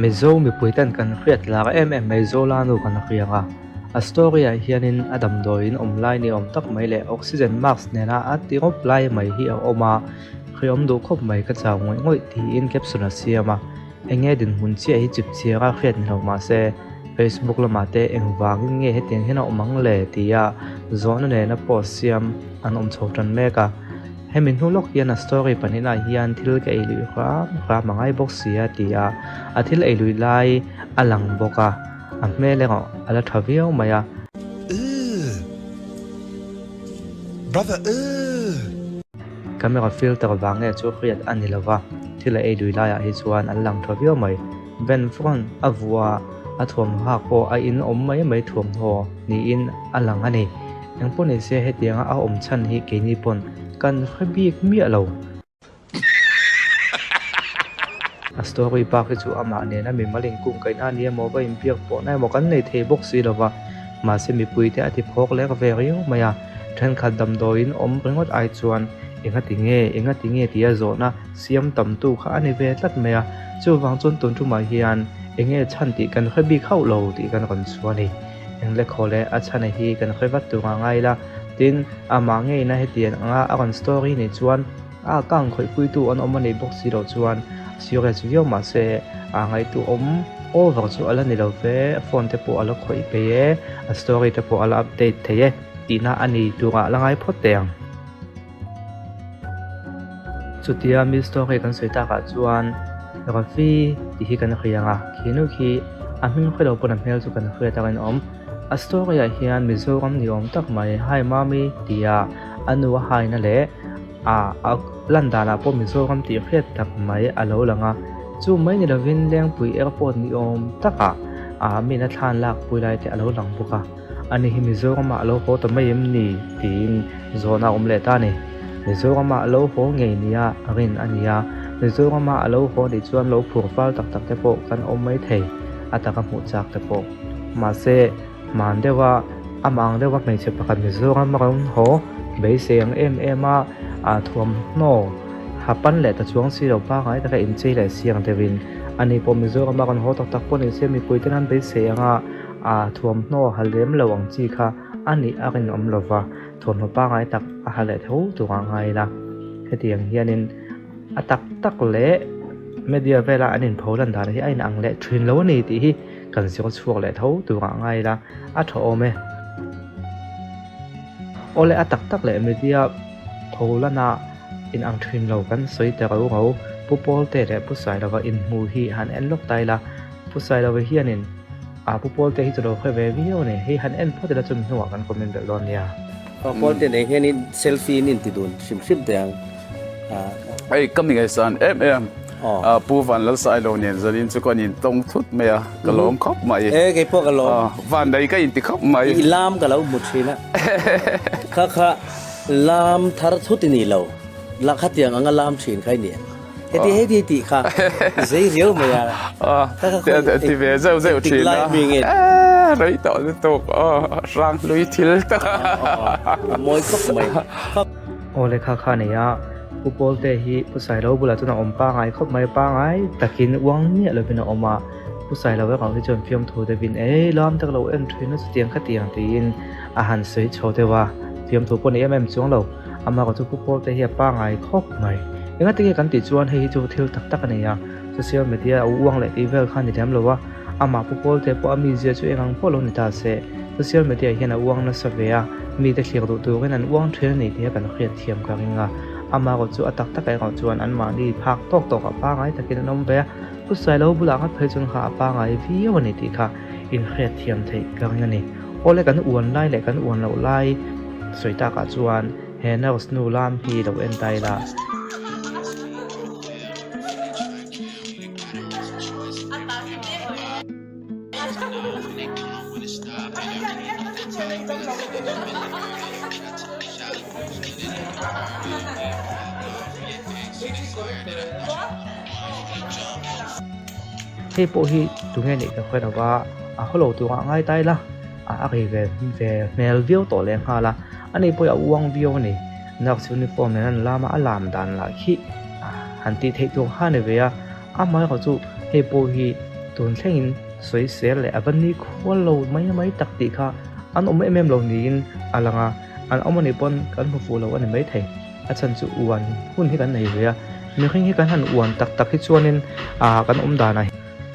Mizo mipuiten kan hriat lar em em mai Zola nu kan hria ang a, a story ah hianin a damdawiin awm lai ni awm tak mai leh oxygen mask nena a ti ngawp lai mai hi a awm a, hriawm duh khawp mai ka chau ngawih ngawih tiin caption a siam a, enge dinhmun chiah hi chip chiara hriat ni lo mahse Facebook lamah te engvangin nge hetiang hian a awm ang le tia zawhna nena post siam an awm chho tan mek a. Hemi hnu lawk hian a story pahnihnah hian thil ka ei luih hram hram a ngai bawk si a ti a, a thil ei luih lai a lang bawk a, a hmel erawh a la tha viau mai a. Ugh! Brother ugh! Camera filter vang nge chu hriat a ni lova, thil a ei lui laiah hi chuan an lang tha viau mai. Ben front a vuah a thuamhnaw hak pawh a in awm mai mai thuamhnaw niin a lang a ni. Engpawh ni se hetianga a awm chhan hi keini pawn kan hre bik miah lo. A story bak hi chu amah nena mimal inkungkaihna a ni emaw va inbiak pawhna emaw kan nei thei bawk si lova, mahse mipuite a ti phawk lek ve riau mai a, thenkhat damdawiin awm ringawt ai chuan engati nge engati nge tia zawhna siam tamtu kha a ni ve tlat mai a, chuvang chuan tun tumah hian enge chhan tih kan hre bik hauh lo tih kan rawn chhuah a ni. Engle khaw leh a chhana hi kan hre vat tur a ngai la, tin amah ngeina hetiang anga a rawn story nih chuan a account khawihpuitu an awm a nih bawk si loh chuan serious viau mah se a ngaihtuah awm over chu a la ni lo ve, phone te pawh a la khawih peih e, a story te pawh a la update thei e tihna a ni turah la ngai phawt teh ang. Chutia mi story kan sawi takah chuan Rafi tih hi kan hria ang a, khi nu khi a hming hre lo pawn a hmel chu kan hriat a rinawm. A story ah hian Mizoram ni awm tak mai Hi Mami tia a nu a haina leh a a lan danah pawh Mizoram tih hriat tak mai a lo lang a, chu mai ni lovin Lengpui Airport ni awm takah a min a thlan lak pui lai te a lo lang bawk a. Ani hi Mizoramah a lo haw ta mai em ni? tiin zawhna a awm leh ta a ni. Mizoramah a lo haw ngei nia rin a ni a, Mizoramah a lo haw nih chuan lo phur fal tak tak te pawh kan awm mai thei, a taka hmuh chak te pawh. Mahse, hman deuha amah ang deuha hmeichhe pakhat Mizoram a rawn haw beisei ang em em a, a thuamhnaw ha pan leh ta chuang si lo pangngai taka inchei leh siang deuhin ani pawh Mizoram a rawn haw tak tak pawh ni se mipui ten an beisei ang a, A thuamhnaw ha lem lo ang chi kha a nih a rinawm lo va, thuamhnaw pangngai tak a ha leh tho tur a ngai la. Hetiang hianin a tak tak leh media vela an inpho lan dan hi a inang leh thin lo a ni tih hi kan zir chhuak leh tho tur a ngai la, a tha awm e. Awle a tak tak leh media pho lana inang thin lo kan sawi ta rau rau, Pu Pawlte leh Pu Sailova inhmu hi han en lawk ta ila, Pu Sailova hianin a Pu Pawlte hi chu lo hre ve viau a ni. Hei han en phawt ila chumi hnuah kan comment belh dawn nia. Pu Pawlte nei hianin selfie in inti dun hrim hrim teh ang. Hei ka mi ngaihsan em em Pu Vanlalsailo nen zanin chu ka nin tawng thut mai a, ka lawm khawp mai. E kei pawh ka lawm. Vanlei ka inti khawp mai. I lam ka lo hmu thin a. Kha kha lam thar thut i ni lo. La khatiang anga lam thin kha i ni ang. Heti heti tih kha zei riau mai a. Ti ve zeuh zeuh thin a. Rei tawh lutuk hrang hlui thil tak a. Mawi khawp mai. Aw lekha kha nei a, Pu Pawlte hi Pu Sailo bulah chuan a awm pangai khawp mai, pangai takin uang miah lovin a awm a, Pu Sailo erawh hi chuan fiamthu deuhin ei lam tak lo en thin a chutiang khatiang tiin a han sawi chho deuh a, fiamthu pawh ni em em chuang lo. Amaherawhchu chu Pu Pawlte hi a pangai khawp mai. Engati nge kan tih chuan hei hi chu thil tak tak a ni a, social media a uang leh tih vel kha a ni lem lo a, amah Pu Pawlte pawh a mizia chu eng ang pawh lo ni ta se, social media hian a uang nasa ve a, mite thlir duh turin an uang thin a ni tih a kan hriat thiam ka ring a. Amaherawhchu chu a tak tak erawh chuan anmahni phak tawk tawkah pangai takin an awm ve a, Pu Sailo bulah ngat phei chuan kha a pangai viau a ni tih kha inhriat thiam theih ka ring a ni. Awle kan uan lai leh kan uan loh lai sawi takah chuan he nurse nu lam hi lo en ta ila. Hei pawh hi tunge nih ka hre lo va, a haw lo turah ngai ta ila, a rei ve ve hmel viau tawh leh nghal a, ani pawh hi a uang viau a ni. Nurse uniform nen an lam a, a lam dan lah khi han tih theih tur kha a ni ve a, amaherawhchu hei pawh hi. Tun thlengin sawisel leh a va ni khual lo mai mai tak tih kha an awm em em lo niin a lang a, an awm anih pawn kan hmu fuh lo a ni maithei. A chhan chu uan hun hi kan nei ve a, mihring hi kan han uan tak tak hi chuanin ah kan awm danah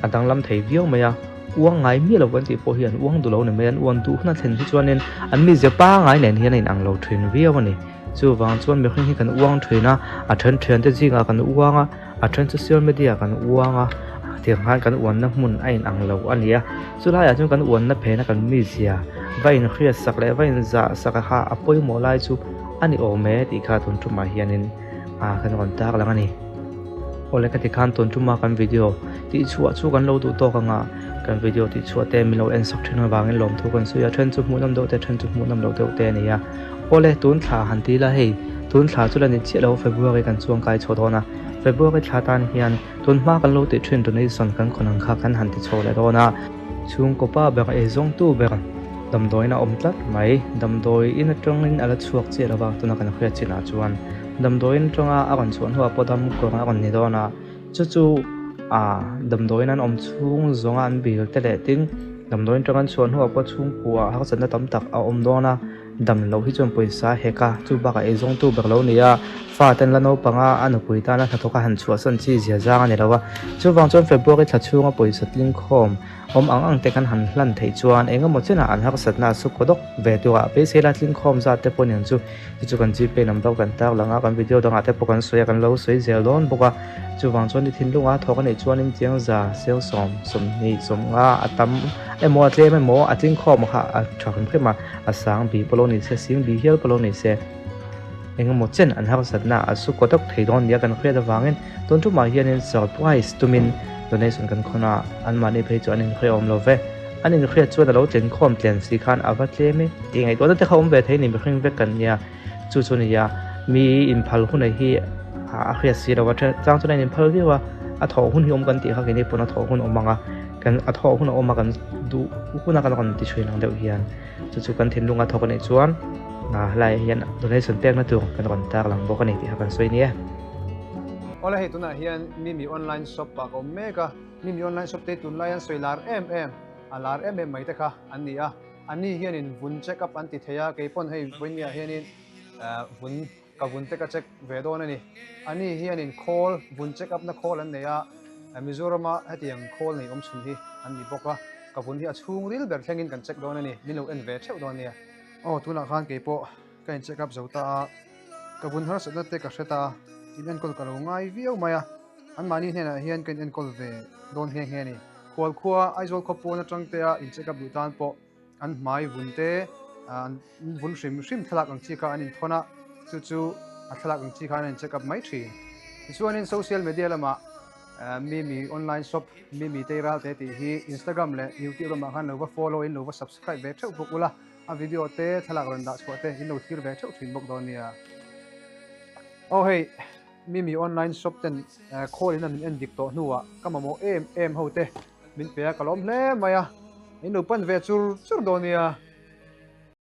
a danglam thei viau mai a, uang ngai miah lo kan tih pawh hi an uang duh lo a ni mai a, an uan duh hun a thlen hi chuanin an mizia pangai nen hian a inang lo thin viau a ni. Chuvang chuan mihring hi kan uang thin a, a then thiante zingah kan uang a, a then social media kan uang a, tiang khan kan uanna hmun a inang lo a ni a. Chulaiah chuan kan uanna phena kan mizia va inhriat sak leh va inzah sak a kha a pawimawh lai chu a ni awm e tih kha tun tumah hianin ah kan rawn tar lang a ni. Awle ka ti khan tun tuma kan video tih chhuah chu kan lo duh tawk ang a, kan video tih chhuah te min lo en sak thin avangin lawmthu kan sawi a, then chu hmuhnawm deuh te then chu hmuhnawm loh deuh te a ni a. Awle, tun thla han ti ila hei, tun thla chu la ni chiah lo February kan chuang kai chho dawn a, February thla tan hian tun hma kan lo tih thin donation kan khawn ang kha kan han ti chho leh dawn a, chhungkaw pa ber eizawngtu ber damdawiin a awm tlat mai, damdawi in atangin a la chhuak chiah lo va, tuna kan hriat chinah chuan damdawiin atanga a rawn chhuah hnuah pawh dam kawng a rawn ni dawn a, chu chu ah damdawiin an awm chhung zawnga an bil te leh tin damdawiin atanga an chhuah hnuah pawh chhungkua harsatna tam tak a awm dawn a. Dam loh hi chuan pawisa a hek a, chu bakah eizawngtu ber lo ni a, fa ten la naupang a, a nupui tana hnathawk a han chhuahsan chi zia zang a ni lo a. Chuvang chuan February thla chhunga pawisa tling khawm awm ang ang te kan han hlan theih chuan eng emaw chenah an harsatna a suk kaw dawk ve turah beisei la tling khawm zat te pawh niang chu chu chu kan Gpay number kan tar lang a, kan video dangah te pawh kan sawi a, kan lo sawi zel dawn bawk a. Chuvang chuan i thinlunga thawk a neih chuanin chiang za, selsawm, sawmhnih, sawmnga a tam emaw a tlem emaw a tling khawm kha a tha hrim hrim a. A sang bi pawh lo ni se, sing bi hial pawh lo ni se, engemaw chen an harsatna a su kaw tawk thei dawn nia kan hriat avangin tun tumah hianin surprise tumin donation kan khawn a, anmahni phei chu an inhre awm lo ve. An inhriat chuan a lo tlen khawm tlen si khan a va tlem e tih ngaihtuahna te kha awm ve thei ni mihring vek kan nia. Chu chu nia, mi inphal hunah hi a hriat si lo a, chang chuan a inphal viau a, a thawh hun hi awm kan tih kha keini pawn a thawh hun awm ang a, kan a thawh hun a awm a kan duh huna kan rawn ti thin ang deuh hian chu chu kan thinlunga thawk a nih chuan helaiah hian donation pekna tur kan rawn tar lang bawk a ni tih kha kan sawi nia. Awle hei tunah hian Mimi online shop ah ka awm mek a, Mimi online shop te hi tunlai an sawi lar em em, a lar em em mai te kha an ni a. Ani hianin vun check up an ti thei a, kei pawn hei vawinia hianin vun ka vun te ka check ve dawn a ni. Ani hianin khawl, vun check up na khawl an nei a, Mizorama hetiang khawl nei awm chhun hi an ni bawk a, ka vun hi a chhung ril ber thlengin kan check dawn a ni, min lo en ve theuh dawn nia. Aw tunah khan kei pawh ka in check up zo ta a, ka vun harsatna te ka hre ta a, in enkawl ka lo ngai viau mai a, anmahni hnenah hian ka in enkawl ve dawn nghe nghe a ni. Khualkhua Aizawl khaw pawn atang te a in check up duh tan pawh an hmai vun te an vun hrim hrim thlalak ang chi kha an inthawn a, chu chu a thlalak ang chi khan an in check up mai thin. Tichuanin social media lamah Mimi online shop Mimi Teiral te tih hi Instagram leh YouTube lamah khan lo va follow in lo va subscribe ve theuh bawk ula, a video te thlalak rawn dah chhuah te in lo thlir ve theuh thin bawk dawn nia. Aw hei. Mimi online shop ten call in a min en dik tawh hnuah ka mamawh em em ho te min pe a ka lawm hle mai a, in lo pan ve chur chur dawn nia.